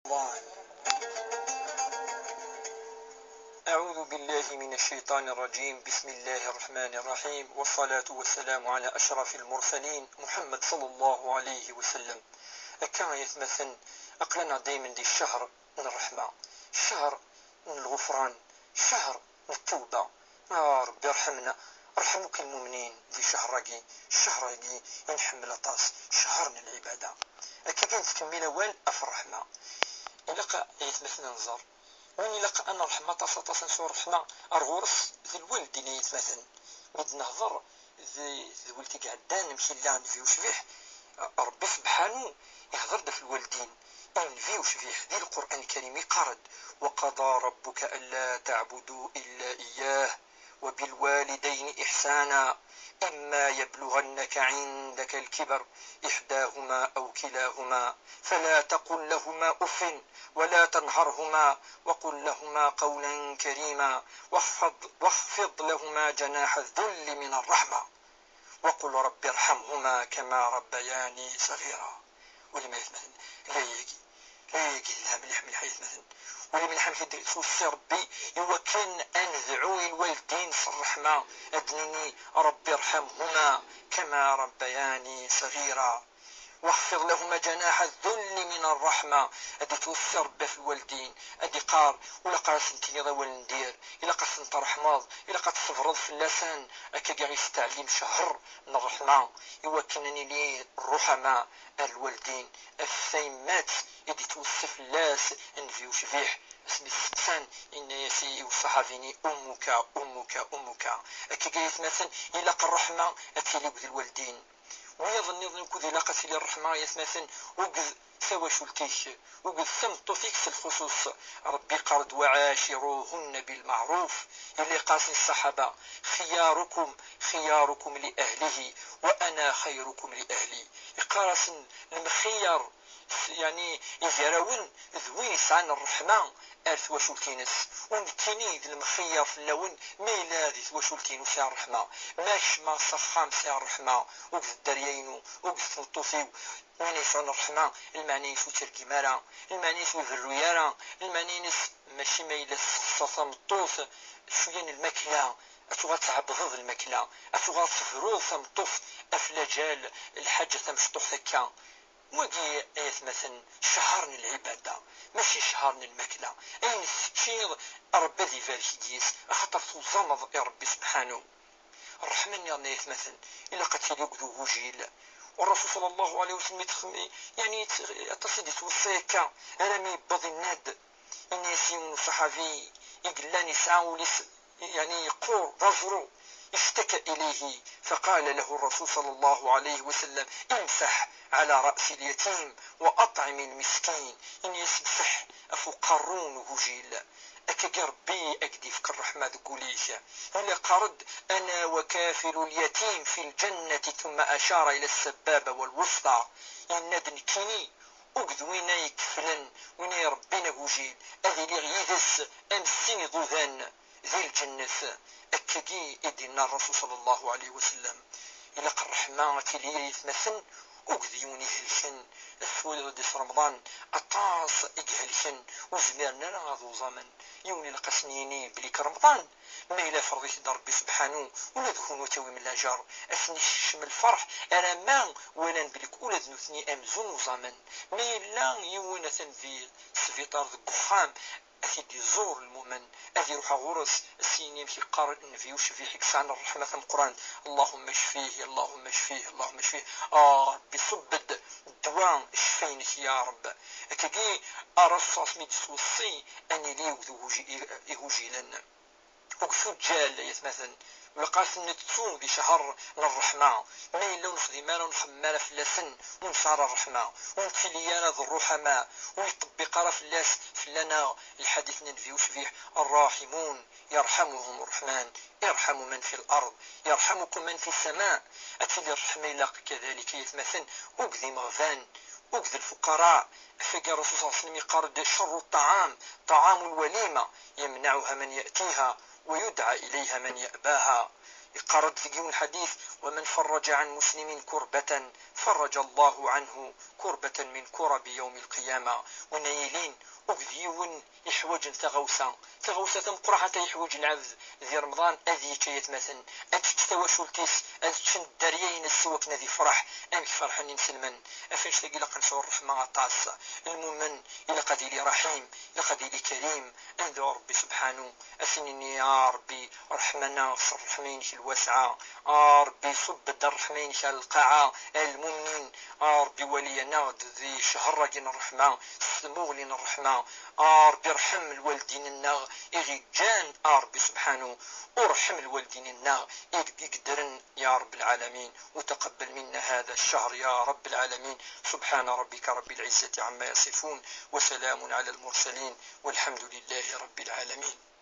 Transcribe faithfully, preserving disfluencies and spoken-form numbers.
الله. أعوذ بالله من الشيطان الرجيم. بسم الله الرحمن الرحيم. والصلاة والسلام على أشرف المرسلين محمد صلى الله عليه وسلم. Akka ay atmaten, aql-aneɣ daymen di ccehr n ṛṛeḥma, ccehr n lɣufran, ccehr n ttewba. A Ṛebbi, rḥem-na, rḥem akk lmumnin di ccehr-agi, ccehr-agi i nḥemmel aṭas, ccehr n lɛibada. Akka kan nettkemmil awal ɣef ṛṛeḥma. Ilaq ay atmaten ad nẓer win ilaq ad nṛeḥm aṭas, aṭas ad nesɛu ṛṛeḥma ar ɣur-s, d lwaldin ay atmaten. Mi d-nehḍer d tedwilt i iɛeddan, amek yella Nnbi ucbiḥ, Ṛebbi sebḥanu ihḍer-d ɣef lwaldin. Nnbi ucbiḥ di Lqur'an Lkarim iqqar-d: وقضى ربك ألا تعبدوا إلا إياه وبالوالدين إحسانا إما يبلغنك عندك الكبر إحداهما أو كلاهما فلا تقل لهما أف ولا تنهرهما وقل لهما قولا كريما واخفض، واخفض لهما جناح الذل من الرحمة وقل رب ارحمهما كما ربياني صغيرا. Wali ma yatmaten, layagi, layagi telha mliḥ mliḥ ay atmaten. Wali mliḥ amek i d-yettweṣṣi Ṛebbi i wakken ad nedɛu i lwaldin s ṛṛeḥma, ad d-nini: رب ارحمهما كما ربياني صغيرا. واخفض لهما جناح الذل من الرحمة. Ad d-yettweṣṣi Ṛebbi ɣef lwaldin, ad d-iqqar: ur ilaq ara ad sen-tiniḍ awal n dir, ilaq ad ten-tṛeḥmeḍ, ilaq ad tṣebreḍ fell-asen. Akka i ɣ-yesteɛlim ccher n ṛṛeḥma, i wakken ad nili ṛṛuḥama ar lwaldin. Af tayemmat i d-yettweṣṣi fell-as Nnbi ucbiḥ, asmi t-steqsan, yenna-yas i uṣaḥabi-nni: أمك، أمك، أمك. Akka ay atmaten, ilaq ṛṛeḥma ad tili akked lwaldin. Wiyaḍ nniḍen ukud ilaq ad tili ṛṛeḥma ay atmaten, akked tawacult-ik, akked tameṭṭut-ik s lxuṣuṣ. Ṛebbi iqqar-d: وعاشروهن بالمعروف. Yella yeqqar-asen i ṣṣaḥaba: خياركم خياركم لأهله وأنا خيركم لأهلي. Yeqqar-asen lemxiyar, s-, yeɛni, gar-awen d win yesɛan ṛṛeḥma ar twacult-ines. U nekkini d lemxiyar fell-awen, ma yella di twacult-inu sɛiɣ ṛṛeḥma, ma kecmeɣ s axxam sɛiɣ ṛṛeḥma, akked dderya-inu, akked tmeṭṭut-iw. Win yesɛan ṛṛeḥma, lmeɛna-ines ur ttergim ara, lmeɛna-ines ur berruy ara, lmeɛna-ines mačči ma yella tessexṣer tameṭṭut cwiya n lmakla, ad tuɣal tɛebbdeḍ lmakla, ad tuɣal tebruḍ tameṭṭut ɣef laǧal, lḥaǧa tamecṭuḥt akka. Wagi, ay atmaten, ccher n lɛibada, mačči ccher n lmakla. Ayen teččiḍ, Ṛebbi ad ibarek deg-s, axaṭer tuẓameḍ i Ṛebbi sebḥanu. Ṛṛeḥma nniḍen, ay atmaten, ilaq ad tili akked ugujil. Ṛṛasul ṣalla Llahu ɛalayhi wa sallam, yettxem-, yeɛni, yett-, aṭas i d-yettweṣṣi akka, armi yewweḍ yenna-d, yenna-yas yiwen n uṣaḥabi i yellan yesɛa ul-is, yeɛni, yeqqur d aẓru: اشتكى إليه فقال له الرسول صلى الله عليه وسلم: امسح على رأس اليتيم وأطعم المسكين. Yenna-yas: mseḥ ɣef uqerru n ugujil. Akka i Ṛebbi ad k-d-yefk ṛṛeḥma deg wul-ik. Yella yeqqar-d: أنا وكافل اليتيم في الجنة ثم أشار إلى السبابة والوسطى. Yenna-d: nekkini akked win ay ikeflen, win ay iṛebbin agujil, ad iliɣ yid-s am sin iḍudan di lǧennet. Akkagi i d-yenna Ṛṛasul ṣalla Llahu ɛalayhi wa sallam. Ilaq ṛṛeḥma ad tili, ay atmaten, akked yiwen ihelken. Ad twaliḍ di Remḍan aṭas i ihelken, ur zmiren ara ad uẓamen. Yiwen ilaq ad sen-yini belli Remḍan, ma yella ferḍ-it-id Ṛebbi sebḥanu, ula d kunwi ad tawim laǧer. Ad sen-ikcem lferḥ alamma walan belli ula d nutni amzun uẓamen. Ma yella yiwen atan di sbiṭar deg uxxam, ad t-id-iẓur lmumen, ad iruḥ ɣur-s, ad s-yini amek yeqqar Nnbi ucbiḥ i yesɛan ṛṛeḥma tameqqrant: اللهم اشفيه، اللهم اشفيه، اللهم اشفيه. A Ṛebbi, ṣubb-d ddwa, ccfa-inek ya Ṛebbi. Akkagi, Ṛṛasul ṣalla Llahu ɛalayhi wa sallam i d-yettweṣṣi ad nili akked uguji-, igujilen. Akked tuǧǧal, ay atmaten, ilaq ad ten-nettu di ccher n ṛṛeḥma. Ma yella ur nexdim ara, ur nxemmem ara fell-asen, ur nesɛi ara ṛṛeḥma, ur nettili ara d ṛṛuḥama, ur yeṭṭebbiq ara fell-as, fell-aneɣ lḥadit n Nnbi ucbiḥ: الراحمون يرحمهم الرحمن ارحموا من في الأرض يرحمكم من في السماء. Ad tili ṛṛeḥma, ilaq kadalik, ay atmaten, akked imeɣban, akked lfuqara. Ɣef wagi Ṛṛasul ṣalla Llahu ɛalayhi wa sallam yeqqar-d: شر الطعام طعام الوليمة يمنعها من يأتيها ويدعى إليها من يأباها. Yeqqar-d deg yiwen lḥadit: ومن فرج عن مسلم كربة فرج الله عنه كربة من كرب يوم القيامة. Win yilin akked yiwen iḥwaǧen taɣawsa, taɣawsa tameqqrant ay yeḥwaǧ lɛebd di Remḍan, ad yečč ay atmaten, ad tečč tawacult-is, ad ččen dderya-ines s wakken ad ifreḥ amek ferḥen inselmen. Ɣef annect-agi ilaq ad nesɛu ṛṛeḥma aṭas. Lmumen ilaq ad yili raḥim, ilaq ad yili karim, ad yedɛu Ṛebbi subḥanu, ad s-nini: Ya Ṛebbi, ṛḥem-aneɣ s ṛṛeḥma-inek lwasɛa. A Ṛebbi, ṣubb-d ṛṛeḥma-inek ar lqaɛa, a lmumnin. A Ṛebbi, wali-aneɣ-d di ccher-agi n ṛṛeḥma, s tmuɣli n ṛṛeḥma. A Ṛebbi, ṛḥem lwaldin-nneɣ i ɣ-iǧǧan, a Ṛebbi subḥanu, u ṛḥem lwaldin-nneɣ i yeddren, ya Ṛebb lɛalamin. وتقبل منا هذا الشهر يا رب العالمين. سبحان ربك رب العزة عما يصفون، وسلام على المرسلين، والحمد لله رب العالمين.